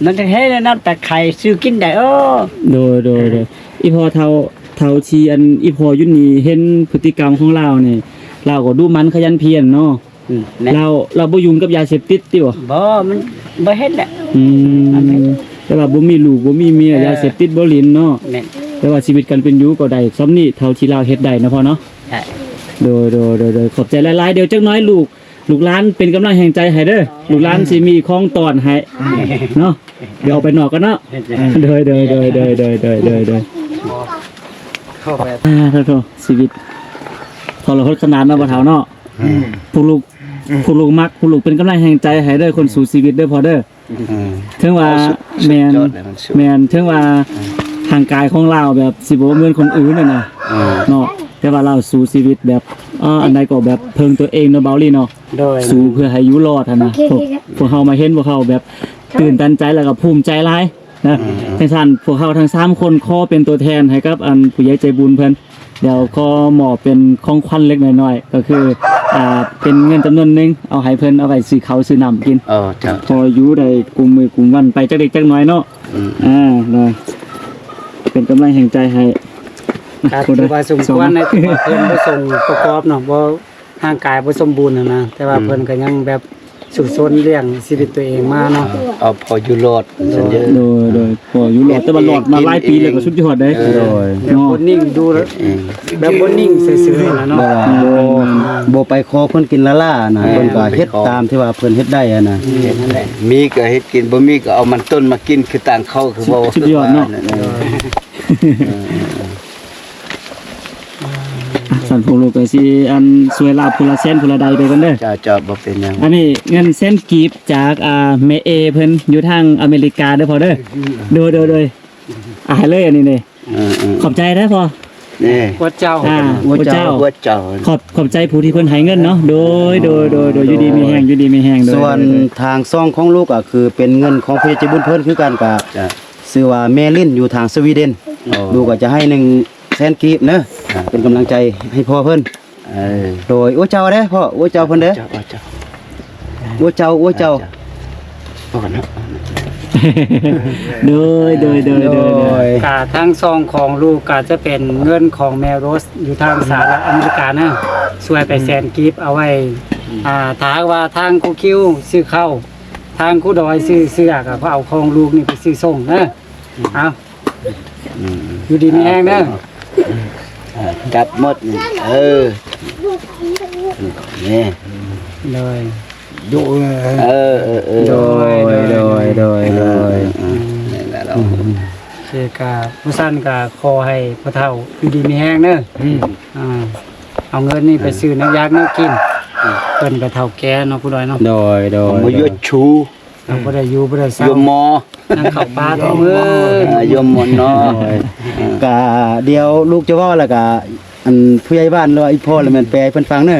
ມັນຈະເຮັດແນວນັ້ນ ແຕ່ໄຂ່ຊື້ກິນໄດ້. ໂອ້ ໂດຍ ໂດຍ ໂດຍ. ອີ່ພໍ່ເຖົ້າ ເທົ່າທີ່ອັນອີ່ພໍ່ຢູ່ນີ້ເຫັນພຶດຕິກຳຂອງລາວນີ້ ລາວກໍດຸໝັ່ນຂະຫຍັນພຽນເນາະ. ອືມ ແມ່ນ. ລາວ ລາວບໍ່ຫຍຸ້ງກັບຢາເສບຕິດຕິບໍ່? ບໍ່ ມັນບໍ່ເຮັດແຫຼະ. ອືມ ແຕ່ວ່າບໍ່ມີລູກບໍ່ມີເມຍ ເອີ ຢາເສບຕິດບໍ່ຫຼິ້ນເນາະ. ແມ່ນ. ແຕ່ວ່າຊີວິດການເປັນຢູ່ກໍໄດ້ສ່ຳນີ້ ເທົ່າທີ່ລາວເຮັດໄດ້ເນາະພໍ່ເນາະ. ໃຊ່. ໂດຍ ໂດຍ ໂດຍ ໂດຍ ຂອບໃຈຫຼາຍໆ. ດຽວຈັກໜ້ອຍລູກ ລູກຫຼານເປັນກຳລັງແຮງໃຈໃຫ້ເດີ. ລູກຫຼານຊິມີຂອງຕ້ອນໃຫ້ເນາະ. ດຽວອອກໄປນອກກ່ອນເນາະ. ໂດຍ ໂດຍ ໂດຍ ໂດຍ ໂດຍ ໂດຍ ໂດຍ. ອ່າ ໂທ ໂທ ຊີວິດທໍລະຫົດຂະໜາດເນາະ ພໍ່ເຖົ້າເນາະ. ອືມ ພວກລູກ ອືມ ພວກລູກມັກ ພວກລູກເປັນກຳລັງແຮງໃຈໃຫ້ເດີ ຄົນສູ້ຊີວິດເດີພໍ່ເດີ. ອືມ ເຖິງວ່າ ສຸດ ແມ່ນ ສຸດຍອດເລີຍ ມັນສູ້ ແມ່ນ ເຖິງວ່າ ອືມ ຮ່າງກາຍຂອງລາວແບບຊິບໍ່ເໝືອນຄົນອື່ນນະ ອືມ ເນາະ ແຕ່ວ່າລາວສູ້ຊີວິດແບບ ເອີ ອັນໃດກໍແບບເພິ່ງຕົວເອງເນາະ ເບົາລີເນາະ. ໂດຍ. ສູ້ເພື່ອໃຫ້ຢູ່ລອດຫັ້ນນະ. ໂອເຄ ພວກ ໂອເຄ ພວກເຮົາມາເຫັນ ພວກເຮົາແບບ ອືມ ຕື່ນຕັນໃຈ ແລ້ວກໍພູມໃຈຫຼາຍ ນະ. ອືມ ຈັ່ງຊັ້ນ ພວກເຮົາທັງສາມຄົນຂໍເປັນຕົວແທນໃຫ້ກັບອັນຜູ້ໃຫຍ່ໃຈບຸນເພິ່ນ. ດຽວຂໍມອບເປັນຂອງຂວັນເລັກໆນ້ອຍໆ ກໍຄື ອ່າ ເປັນເງິນຈຳນວນໜຶ່ງ ເອົາໃຫ້ເພິ່ນເອົາໄວ້ຊື້ເຂົ້າຊື້ນ້ຳກິນ. ເອີ ເຈົ້າ ພໍຢູ່ໄດ້ກຸມມື້ກຸມວັນໄປຈັກເລັກຈັກນ້ອຍເນາະ. ອືມ ອ່າ ເນາະ ເປັນກຳລັງແຮງໃຈໃຫ້. ກໍຖືວ່າສົມຄວນໃນທີ່ວ່າເພິ່ນບໍ່ສົມປະກອບເນາະ ບໍ່ ຮ່າງກາຍບໍ່ສົມບູນຫັ້ນນະ ແຕ່ວ່າ ອືມ ເພິ່ນກໍຍັງແບບສູ້ຊົນລ້ຽງຊີວິດຕົວເອງມາເນາະ. ເອົາພໍຢູ່ລອດ ໂດຍ ຊັ້ນເດີ. ໂດຍ ໂດຍ ພໍຢູ່ລອດ ແຕ່ວ່າລອດມາຫຼາຍປີແລ້ວກໍສຸດຍອດເດ້. ເອີ ໂດຍ ແບບບໍ່ນິ່ງ ເນາະ ຢູ່ ເຮັດເອງ ແບບບໍ່ນິ່ງຊື່ໆຫັ້ນນະເນາະ. ບໍ່ ອືມ ບໍ່ ບໍ່ໄປຂໍເພິ່ນກິນລ້າໆນະ. ແມ່ນ. ເພິ່ນກໍເຮັດຕາມທີ່ວ່າເພິ່ນເຮັດໄດ້ຫັ້ນນະ. ອືມ ນັ້ນແຫຼະ ມີກໍເຮັດກິນ ບໍ່ມີກໍເອົາມັນຕົ້ນມາກິນ ຄືຕ່າງເຂົາ ຄືເວົ້າ ສຸດຍອດເນາະ. ເອີ ເອີ ເອີ ອ່ະ ຊັ້ນພວກລູກກໍຊິອັນຊ່ວຍລາວຜູ້ລະແສນຜູ້ລະໃດໄປກ່ອນເດີ. ເຈົ້າ ເຈົ້າ ບໍ່ເປັນຫຍັງ. ອັນນີ້ເງິນແສນກີບຈາກ ອ່າ ແມ່ເອເພິ່ນຢູ່ທາງອາເມລິກາເດີພໍ່ເດີ. ໂດຍ ໂດຍ ໂດຍ. ອ່າ ໃຫ້ເລີຍອັນນີ້ເດ້. ເອີ ເອີ ຂອບໃຈເດີພໍ່. ນີ້ ອວດເຈົ້າ ອ່າ ອວດເຈົ້າ ອວດເຈົ້າ ອວດເຈົ້າ. ຂອບ ຂອບໃຈຜູ້ທີ່ເພິ່ນໃຫ້ເງິນເນາະ. ໂດຍ ໂດຍ ໂດຍ ໂດຍ. ຢູ່ດີມີແຮງ ຢູ່ດີມີແຮງ. ໂດຍ ສ່ວນ ໂດຍ ໂດຍ ໂດຍ. ທາງຊ່ອງຂອງລູກກໍຄືເປັນເງິນຂອງຜູ້ໃຫຍ່ໃຈບຸນເພິ່ນຄືກັນ ກໍ ເຈົ້າ ຊື່ວ່າແມ່ລິນ ຢູ່ທາງສະວີເດັນ. ໂອ້ ລູກກໍຈະໃຫ້ໜຶ່ງແສນກີບເນີ ອ່າ ເປັນກຳລັງໃຈໃຫ້ພໍ່ເພິ່ນ. ເອີ ໂດຍ. ອວດເຈົ້າເດ້ພໍ່ ອວດເຈົ້າເພິ່ນເດ້. ເຈົ້າ ເຈົ້າ ເຈົ້າ ອວດເຈົ້າ ອວດເຈົ້າ. ເຈົ້າ ເຈົ້າ ເຈົ້າ ເນາະ. ໂດຍ ໂດຍ ໂດຍ ໂດຍ ໂດຍ. ກະທັງຊ່ອງຂອງລູກກະຈະເປັນເງິນຂອງແມ່ໂຣສ ຢູ່ທາງສະຫະລັດອາເມລິກາເນາະ ຊ່ວຍໄປແສນກີບ ເອົາໄວ້ ອ່າ ຖ້າຫາກວ່າທາງຄູຄິວຊື້ເຂົ້າ ທາງຄູດອຍຊື້ເສື້ອ ກໍເອົາຂອງລູກນີ້ໄປຊື້ສົ່ງເດີ. ເອົາ ອືມ ຢູ່ດີມີແຮງເດີ. ອ່າ ຈັບໝົດນີ້ ເອີ ນີ້ ໂດຍ ໂດຍ ເອີ ເອີ ເອີ ໂດຍ ໂດຍ ໂດຍ ໂດຍ ໂດຍ. ອືມ ນີ້ແຫຼະເນາະ. ອືມ ໂອເຄ ກະ ບໍ່ຊັ້ນກະຂໍໃຫ້ພໍ່ເຖົ້າຢູ່ດີມີແຮງເດີ. ອືມ ອ່າ ເອົາເງິນນີ້ໄປ ອ່າ ຊື້ແນວຢາກແນວກິນ. ອືມ ເພິ່ນກະເຖົ້າແກ່ເນາະ ຜູ້ດອຍເນາະ. ໂດຍ ໂດຍ ບໍ່ຢວດຊູ ເຮົາບໍ່ໄດ້ຢູ່ບໍ່ໄດ້ເຊົາ ຢູ່ໝໍ ນັ່ງເຂົ້າປ່າທຸກມື້ ອ່າ ຢູ່ໝໍເນາະ. ກະດຽວລູກຈະເວົ້າ ແລ້ວກະ ອັນຜູ້ໃຫຍ່ບ້ານ ຫຼືວ່າອີ່ພໍ່ ລະແມ່ນແປໃຫ້ເພິ່ນຟັງເດີ.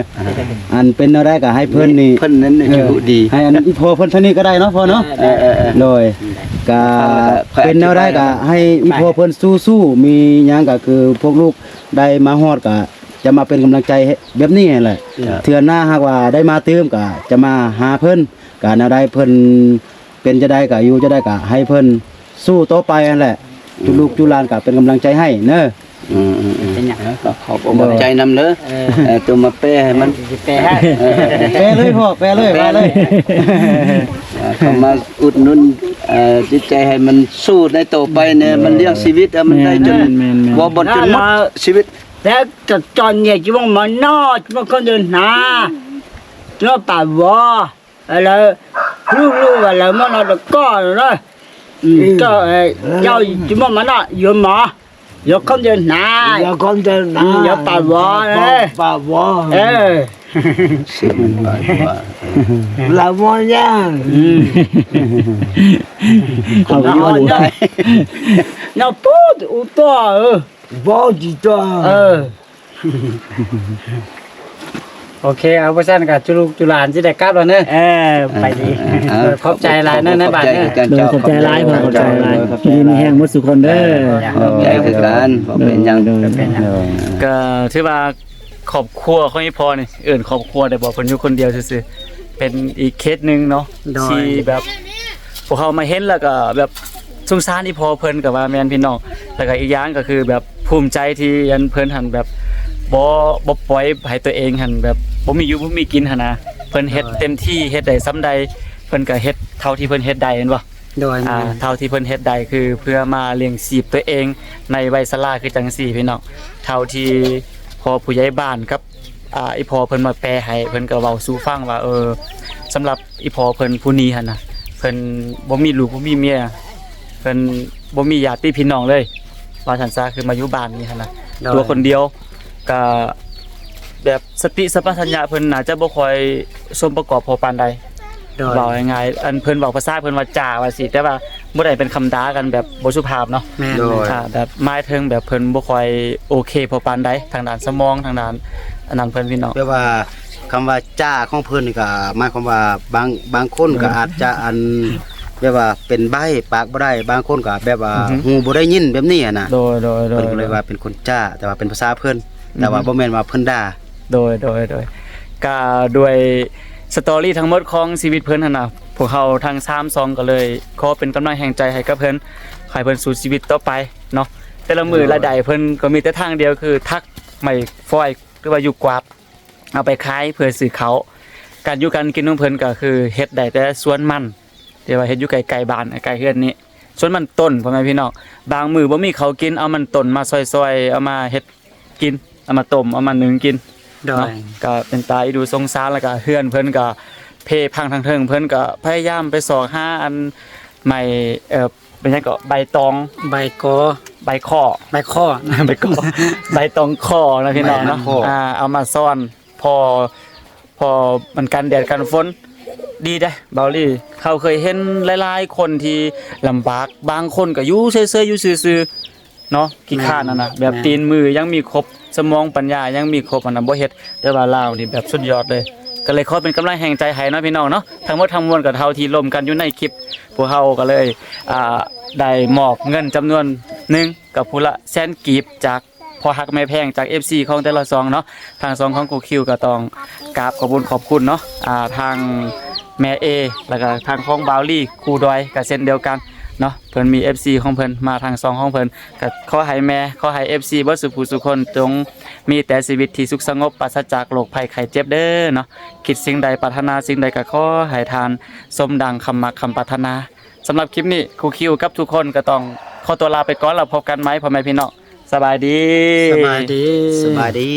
ອັນເປັນແນວໃດກະໃຫ້ເພິ່ນນີ້ ເພິ່ນນັ້ນ ເອີ ຮູ້ດີ ໃຫ້ອັນອີ່ພໍ່ເພິ່ນເທົ່ານີ້ກໍໄດ້ເນາະ ພໍ່ເນາະ. ເອີ ເອີ ເອີ ໂດຍ. ກະເປັນແນວໃດກະໃຫ້ອີ່ພໍ່ເພິ່ນສູ້ໆ ມີຫຍັງກະຄືພວກລູກໄດ້ມາຮອດ ກະຈະມາເປັນກຳລັງໃຈໃຫ້ແບບນີ້ຫັ້ນແຫຼະ. ເທື່ອໜ້າຫາກວ່າໄດ້ມາຕື່ມ ກະຈະມາຫາເພິ່ນ. ກະແນວໃດເພິ່ນເປັນຈັ່ງໃດ ກະຢູ່ຈັ່ງໃດ ກະໃຫ້ເພິ່ນສູ້ຕໍ່ໄປຫັ້ນແຫຼະ. ອືມ ຈຸລູກຈຸຫຼານກະເປັນກຳລັງໃຈໃຫ້ເນີ. ອືມ ອືມ ອືມ ເປັນຫຍັງ ຂອບ ຂອບໃຈນຳເດີ. ເອີ ເອີ ໂຕມາແປໃຫ້ມັນ ຊິແປໃຫ້ ເອີ ເອີ ເອີ ແປເລີຍພໍ່ ແປເລີຍ ແປເລີຍ ວ່າເລີຍ. ເອີ ເຂົ້າມາອຸດໜູນ ເອີ ຈິດໃຈໃຫ້ມັນສູ້ໃນຕໍ່ໄປແນ່. ອືມ ມັນລ້ຽງຊີວິດ ເອີ ມັນໄດ້ຈົນ ແມ່ນໆໆ ບໍ່ ບໍ່ຈົນໝົດຊີວິດ. ແລ້ວຈະຈອນເຍ ຈິບໍ່ມານອນ ຈິບໍ່ຄົນເດີນຫາ ເນາະ ປາວໍ. ເອີ ແລ້ວລູກໆວ່າແລ້ວມານອນຕະກອນເນາະ. ອືມ ເຈົ້າ ເອີ ເຈົ້າຈິບໍ່ມາເນາະ ຢູ່ໝໍ ຢູ່ຄົນເດີນຫາ ຢູ່ຄົນເດີນຫາ ອືມ ຢູ່ປາວໍເນາະ ປາວໍ. ເອີ ລາວມາຍັງ ອືມ ເຂົາຢູ່ໄດ້ເນາະ ປູດອຸຕົວ ເອີ ບໍ່ຈິຕົວ ເອີ. ໂອເຄ ເອົາ ບໍ່ຊັ້ນກໍຈຸລູກຈຸຫຼານຊິໄດ້ກັບແລ້ວເນີ. ເອີ ໄປດີ. ເອີ ຂອບໃຈຫຼາຍເນີ ນາຍບ້ານເນີ. ໂດຍ ຂອບໃຈຫຼາຍພໍ່ ຂອບໃຈຫຼາຍ. ຢູ່ດີມີແຮງໝົດສູ່ຄົນເດີ. ຂອບໃຈຄືກັນ. ບໍ່ເປັນຫຍັງ. ໂດຍ ກໍຖືວ່າຄອບຄົວຂອງອີ່ພໍ່ນີ້ ເອີ້ນຄອບຄົວໄດ້ບໍ່? ເພິ່ນຢູ່ຄົນດຽວຊື່ໆ ເປັນອີກເຄສໜຶ່ງເນາະ ທີ່ແບບພວກເຮົາມາເຫັນແລ້ວກໍແບບ ສົງສານອີ່ພໍ່ເພິ່ນກໍວ່າແມ່ນພີ່ນ້ອງ. ແລ້ວກໍອີກຢ່າງກໍຄືແບບພູມໃຈທີ່ອັນເພິ່ນຫັ້ນແບບບໍ່ ບໍ່ປ່ອຍໃຫ້ຕົວເອງຫັ້ນແບບບໍ່ມີຢູ່ບໍ່ມີກິນຫັ້ນນະ. ເພິ່ນເຮັດເຕັມທີ່ ເຮັດໄດ້ສ່ຳໃດ ເພິ່ນກໍເຮັດເທົ່າທີ່ເພິ່ນເຮັດໄດ້ແມ່ນບໍ່? ໂດຍ ອ່າ ເທົ່າທີ່ເພິ່ນເຮັດໄດ້ຄືເພື່ອມາລ້ຽງຊີບຕົວເອງໃນໄວຊະລາຄືຈັ່ງຊີ້ພີ່ນ້ອງ. ເທົ່າທີ່ພໍ່ຜູ້ໃຫຍ່ບ້ານກັບ ອ່າ ອີ່ພໍ່ເພິ່ນມາແປໃຫ້ ເພິ່ນກໍເວົ້າສູ່ຟັງວ່າ ເອີ ສຳລັບ ອີ່ພໍ່ເພິ່ນຜູ້ນີ້ຫັ້ນນະ ເພິ່ນບໍ່ມີລູກບໍ່ມີເມຍ ເພິ່ນບໍ່ມີຍາດຕິພີ່ນ້ອງເລີຍ ວ່າຊັ້ນຊະ. ຄືມາຢູ່ບ້ານນີ້ຫັ້ນນະ ໂດຍ ຕົວຄົນດຽວ ກະແບບສະຕິສຳປະຊັນຍະເພິ່ນໜ້າຈະບໍ່ຄ່ອຍສົມປະກອບພໍປານໃດ. ໂດຍ ເວົ້າງ່າຍໆ ອັນເພິ່ນເວົ້າພາສາເພິ່ນວ່າຈ້າວ່າຊີ້ ແຕ່ວ່າບໍ່ໄດ້ເປັນຄຳດ່າກັນແບບບໍ່ສຸພາບເນາະ. ແມ່ນ ໂດຍ ອ່າ ແບບໝາຍເຖິງແບບເພິ່ນບໍ່ຄ່ອຍໂອເຄພໍປານໃດ ທາງດ້ານສະໝອງ ທາງດ້ານອັນນັ້ນເພິ່ນ ພີ່ນ້ອງ. ແບບວ່າ ຄຳວ່າຈ້າຂອງເພິ່ນນີ້ກໍໝາຍຄວາມວ່າບາງ ບາງຄົນກໍອາດຈະ ອັນ ແບບວ່າເປັນໃບ້ ປາກບໍ່ໄດ້ ບາງຄົນກໍແບບວ່າ ອືຮຶ ຫູບໍ່ໄດ້ຍິນແບບນີ້ຫັ້ນນະ. ໂດຍ ໂດຍ ໂດຍ ເພິ່ນກໍເລີຍວ່າເປັນຄົນຈ້າ ແຕ່ວ່າເປັນພາສາເພິ່ນ ອືຮຶ ແຕ່ວ່າບໍ່ແມ່ນວ່າເພິ່ນດ່າ. ໂດຍ ໂດຍ ໂດຍ ກະດ້ວຍສະຕໍຣີທັງໝົດຂອງຊີວິດເພິ່ນຫັ້ນນະ ພວກເຮົາທັງສາມຊ່ອງກໍເລີຍຂໍເປັນກຳລັງແຮງໃຈໃຫ້ກັບເພິ່ນ ໃຫ້ເພິ່ນສູ້ຊີວິດຕໍ່ໄປເນາະ. ແຕ່ລະມື້ ໂດຍ ລາຍໄດ້ເພິ່ນກໍມີແຕ່ທາງດຽວ ຄືທັກໄມ້ຟອຍ ຫຼືວ່າຢູ່ກວາດ ເອົາໄປຂາຍເພື່ອຊື້ເຂົ້າ. ການຢູ່ການກິນຂອງເພິ່ນກໍຄືເຮັດໄດ້ແຕ່ສວນມັນ ທີ່ວ່າເຮັດຢູ່ໃກ້ໆບ້ານ ໃກ້ໆເຮືອນນີ້ ສວນມັນຕົ້ນ ພໍ່ແມ່ພີ່ນ້ອງ. ບາງມື້ບໍ່ມີເຂົ້າກິນ ເອົາມັນຕົ້ນມາຊອຍໆ ເອົາມາເຮັດກິນ ເອົາມາຕົ້ມ ເອົາມາໜຶ້ງກິນ. ໂດຍ ເນາະ ກໍເປັນຕາອີດູສົງສານ. ແລ້ວກໍເຮືອນເພິ່ນກໍເພພັງ ທາງເທິງເພິ່ນກໍພະຍາຍາມໄປຊອກຫາອັນໄມ້ ເອີ ເປັນຫຍັງເກາະ ໃບຕອງ ໃບກໍ ໃບຂໍ້ ໃບກໍ ໃບຕອງຄໍເນາະ ພີ່ນ້ອງເນາະ. ອ່າ ເອົາມາຊ້ອນພໍ ພໍມັນກັນແດດກັນຝົນ ດີເດ້ບ່າວລີ. ເຮົາເຄີຍເຫັນຫຼາຍໆຄົນທີ່ລຳບາກ ບາງຄົນກໍຢູ່ເຊີຍໆ ຢູ່ຊື່ໆເນາະ ຂີ້ຄ້ານຫັ້ນນະ ແບບຕີນມືຍັງມີຄົບ ສະໝອງປັນຍາຍັງມີຄົບຫັ້ນນະ ບໍ່ເຮັດ. ແຕ່ວ່າລາວນີ້ແບບສຸດຍອດເລີຍ. ກໍເລີຍຂໍເປັນກຳລັງແຮງໃຈໃຫ້ເນາະ ພີ່ນ້ອງເນາະ. ທັງໝົດທັງມວນກໍເທົ່າທີ່ລົມກັນຢູ່ໃນຄລິບ ພວກເຮົາກໍເລີຍ ອ່າ ໄດ້ມອບເງິນຈຳນວນໜຶ່ງ ກໍຜູ້ລະແສນກີບ ຈາກພໍ່ຮັກແມ່ແພງ ຈາກເອັຟຊີຂອງແຕ່ລະຊ່ອງເນາະ. ທາງຊ່ອງຂອງຄູຄິວກໍຕ້ອງກາບຂອບຄຸນຂອບຄຸນເນາະ ອ່າ ທາງແມ່ເອ ແລ້ວກໍທາງຂອງບ່າວລີ ຄູດອຍກໍເຊັ່ນດຽວກັນເນາະ. ເພິ່ນມີເອັຟຊີຂອງເພິ່ນມາທາງຊ່ອງຂອງເພິ່ນ ກໍຂໍໃຫ້ແມ່ ຂໍໃຫ້ເອັຟຊີເບິດສູ່ຜູ້ສູ່ຄົນ ຈົ່ງມີແຕ່ຊີວິດທີ່ສຸກສະຫງົບ ປາສະຈາກໂລກໄພໄຂ້ເຈັບເດີເນາະ. ຄິດສິ່ງໃດປາດຖະໜາສິ່ງໃດ ກໍຂໍໃຫ້ທ່ານສົມດັ່ງຄຳມັກຄຳປາດຖະໜາ. ສຳລັບຄລິບນີ້ ຄູຄິວກັບທຸກຄົນກໍຕ້ອງຂໍຕົວລາໄປກ່ອນ ແລ້ວພົບກັນໃໝ່ ພໍ່ແມ່ພີ່ນ້ອງ. ສະບາຍດີ. ສະບາຍດີ. ສະບາຍດີ.